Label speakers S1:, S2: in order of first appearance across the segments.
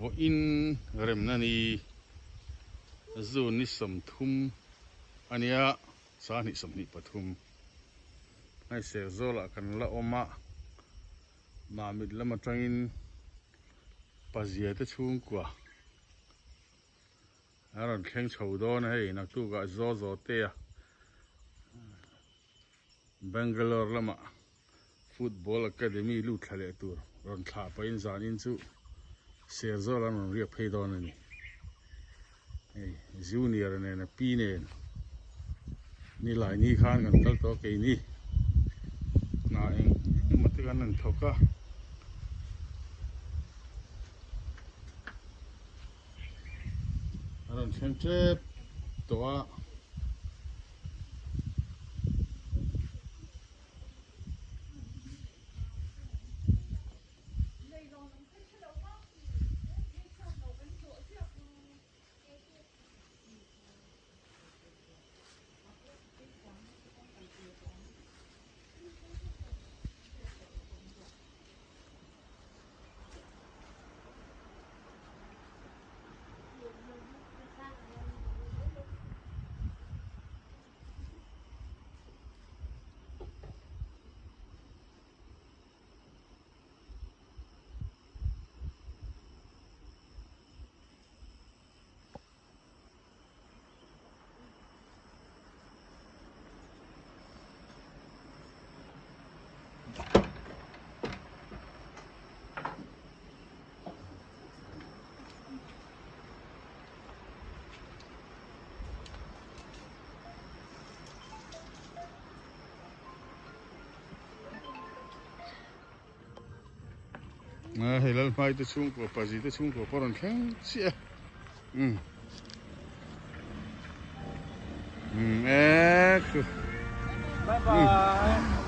S1: Vawiin remna ni June ni 30 a nia 2023 hei Serzawl-ah kan la awm a Mamit lam atangin Pazia te chhungkua a rawn thleng chho dawn a hei naktukah zaw zaw te a Bangalore lamah Football Academy lut thla leh tur rawn thlah pahin zanin chu Serzawl an rawn riak phei dawn a ni. Hei Junior nen a pi nen Nilaini khan kan kal tawh a keini hna eng emaw te kan rawn thawk a. A rawn thleng tep tawh a. A hei Lalhmai te chhungkua Pazi te chhungkua pawh a rawn thleng chiah a umm umm e khu
S2: Bye bye.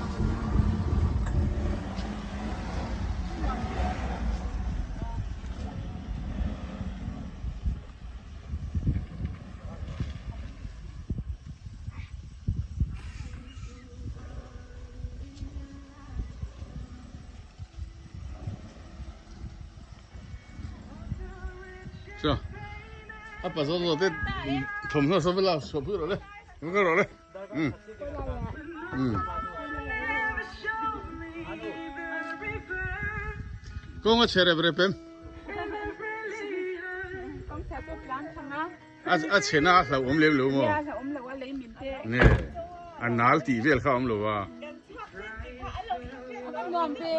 S1: Chaw a pa zawt zawt te thawmhnaw saw vela chhuah pui rawh le va kal rawh le umm umm kawng a chhe rep rep em a chhe na a hlauhawm lem lo maw nge a nal tih vel kha a awm lo a nge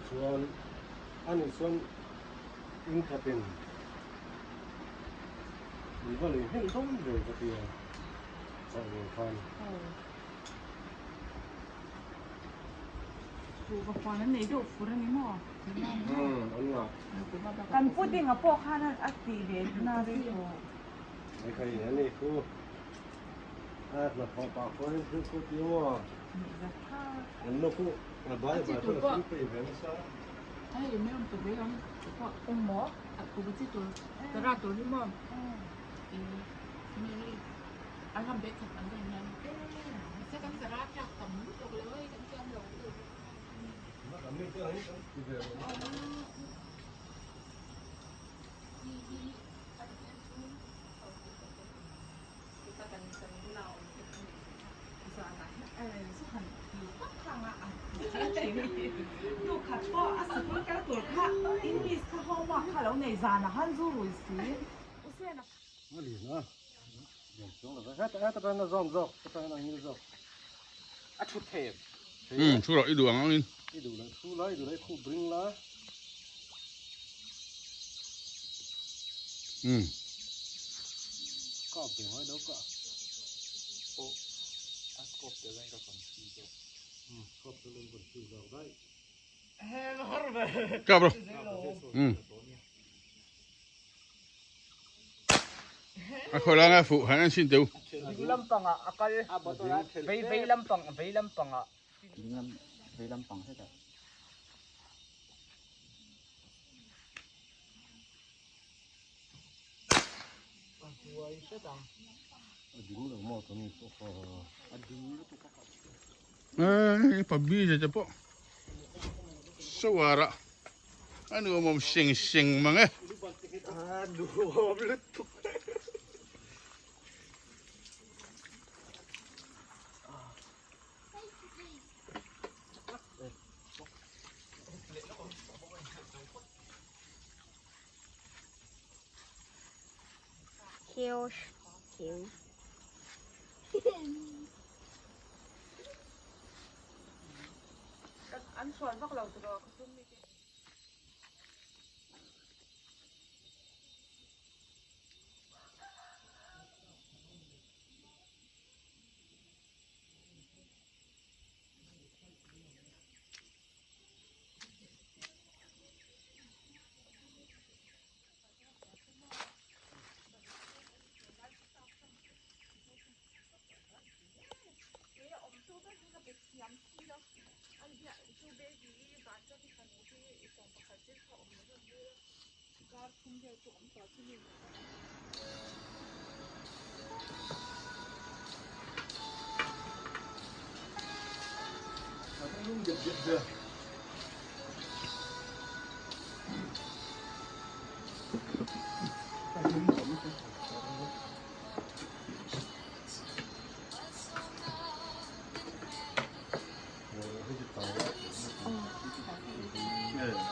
S2: Chuan ani chuan in khatin min va lei hnem dawn ve ka ti a chauh ve khan.
S3: Kuhva huan an nei deuh fur a ni maw?
S2: Umm an ngah.
S3: Kan pudding a pawh khan a tih ve na rei tawh.
S2: Hei kha i ani khu a hnathawh pah khuanin thil khu ti maw? An nu khu a bai bai pawh a thil peih ve nasa.
S3: Hei mai awm tur ve ang pawh eng maw a kuhva chi tur tara tur hi maw i mi an ram bek khat ang dawn hian mahse kan tara tlak tam lutuk lo hei kan siam lo lutuk.
S1: Umm thu rawh i duh ang angin.
S2: I duh leh thu la, i duh leh i khup ring la.
S1: Umm.
S2: Kap ve ngai lo ka.
S4: Pawh a scope tel in ka confuse zawk.
S2: Umm scope tel in confuse zawk daih.
S1: Kap rawh. Umm. A khawi lai ngai fuh han en chhin teh u.
S5: Ding lampangah a kal vei vei lampang vei lampangah.
S6: Ding lam vei lampang hretah.
S5: A huai hret ang.
S2: A ding lo maw tawni pawh kha.
S6: A ding lutuk a kap.
S1: Ei pabbi te te pawh shower ah a nuam awm seng seng mang e.
S4: A nuam lutuk.
S3: An sual vak lo tiraw ka tum mi te.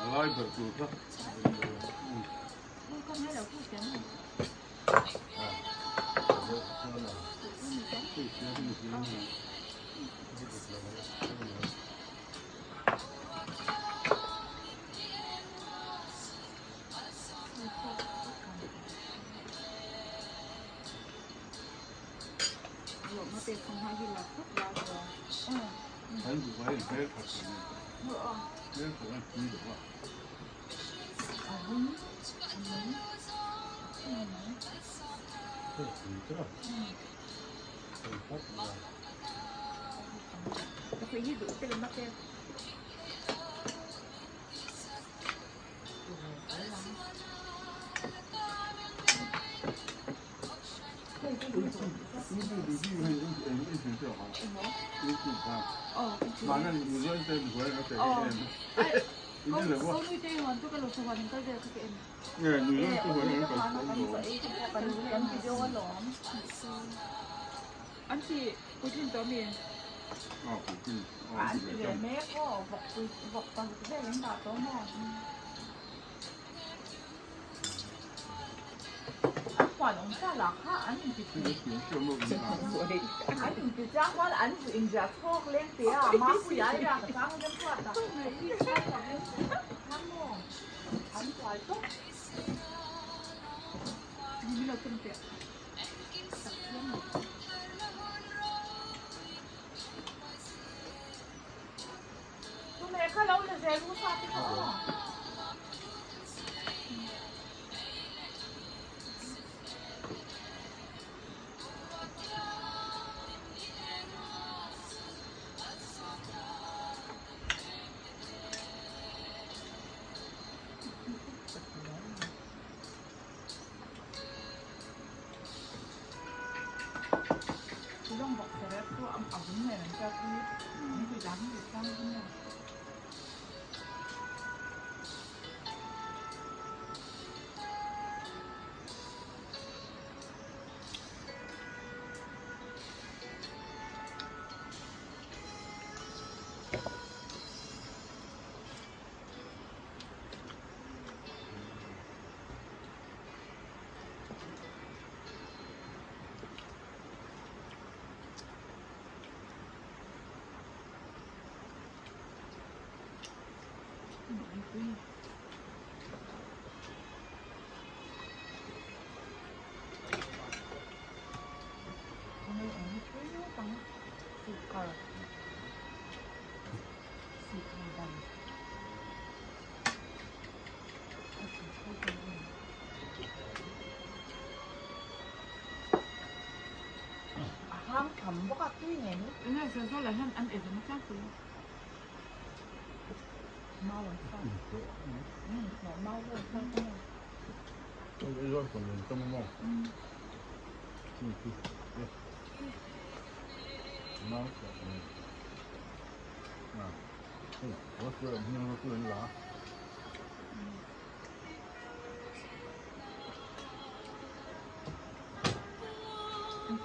S1: A lai ber tur kha.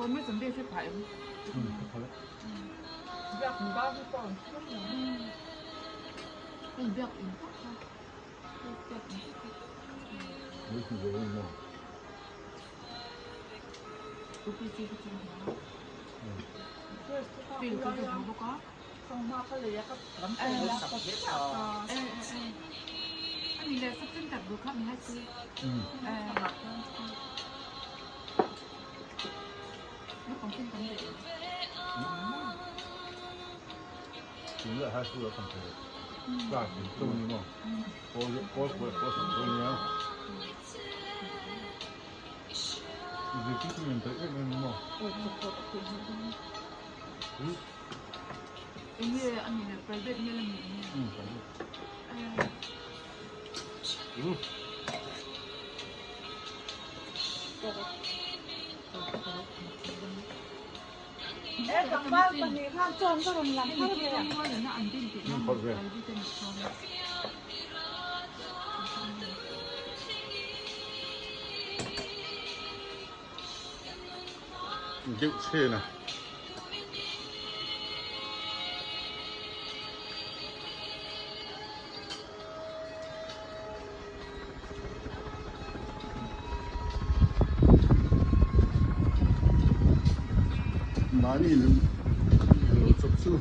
S3: 我没准备去拍。
S1: 嗯，好嘞。
S3: 嗯，不要。
S1: 没去过嘛？
S3: 不必这个这个。对，这个不高。哎，哎哎，啊，你来是真的不看你还是？
S1: 嗯。
S3: 哎。你放心，等的。
S1: 现在还是要看这个，大型中的嘛，我我我我是中的啊。你这几年在那边嘛？嗯。
S3: 因为啊，你的 private 那个你。
S1: 嗯，
S3: 哎。
S2: 嗯。
S1: 嗯，好的。deuh chhen a. Mahni lo chawp chu.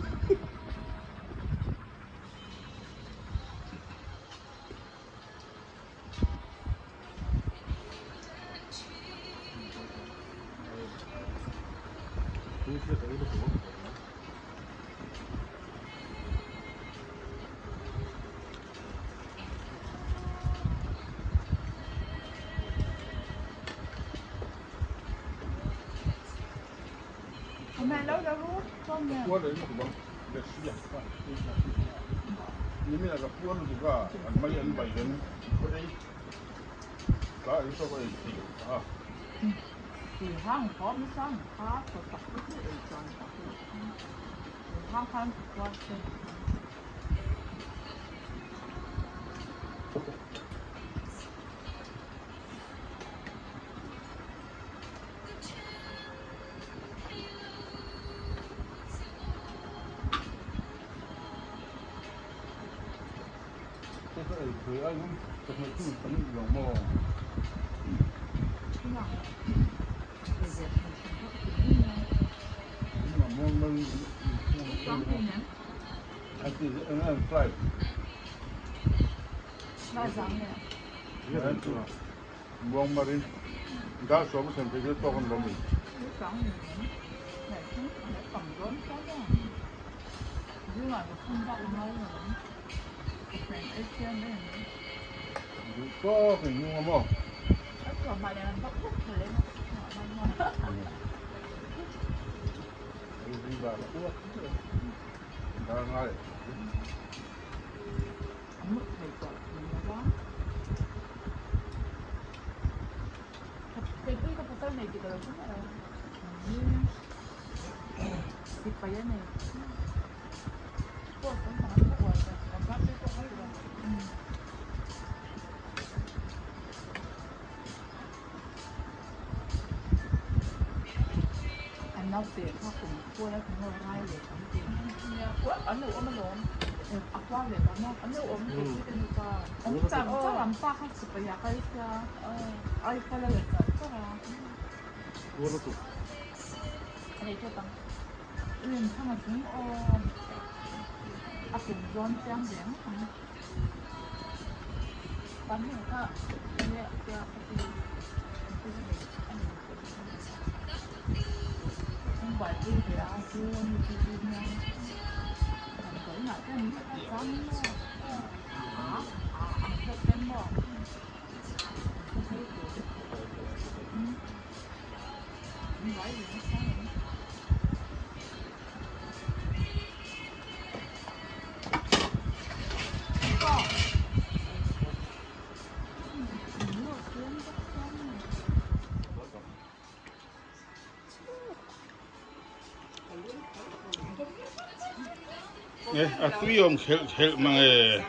S1: A tui awm khelh khelh mang e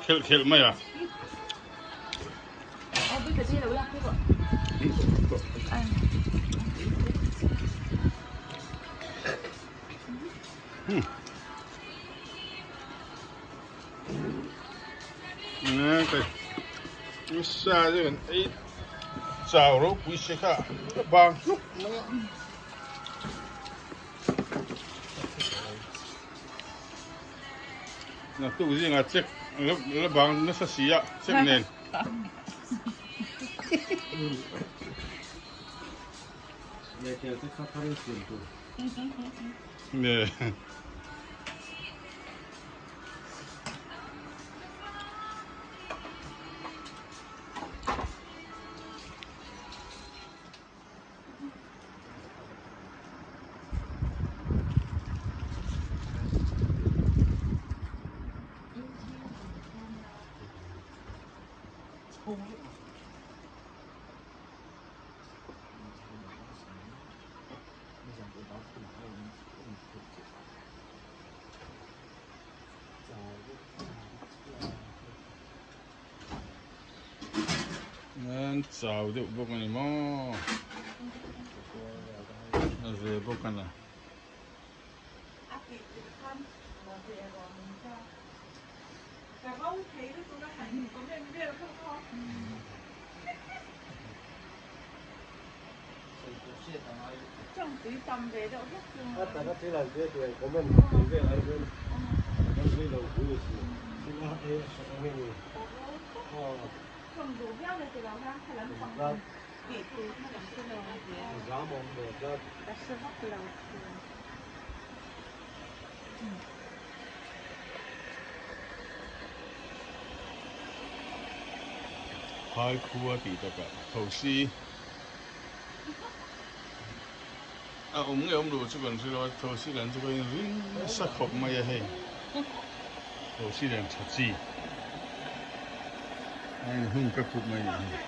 S1: khelh khelh mai a. Sa chu kan ei chau ropui si kha a bang hluk mai a. Naktuk zingah check la bang nasa si a check nen. Nge. An chau deuh bawk a ni maw a ve bawk a na. Phai khua tih takah thosi a awm ngei awm lo chu kan hre lo a thosi lam chu ka inring nasa khawp mai a hei thosi lian tha chi a inhung ka khup mai a ni hi.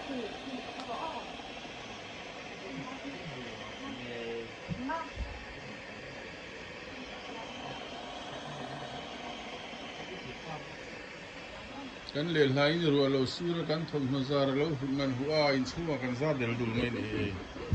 S1: Kan lehhlaiin ruah lo sur a kan thawmhnaw zar a lo hut ngan huh a inchhungah kan zar del dul mai a ni hi.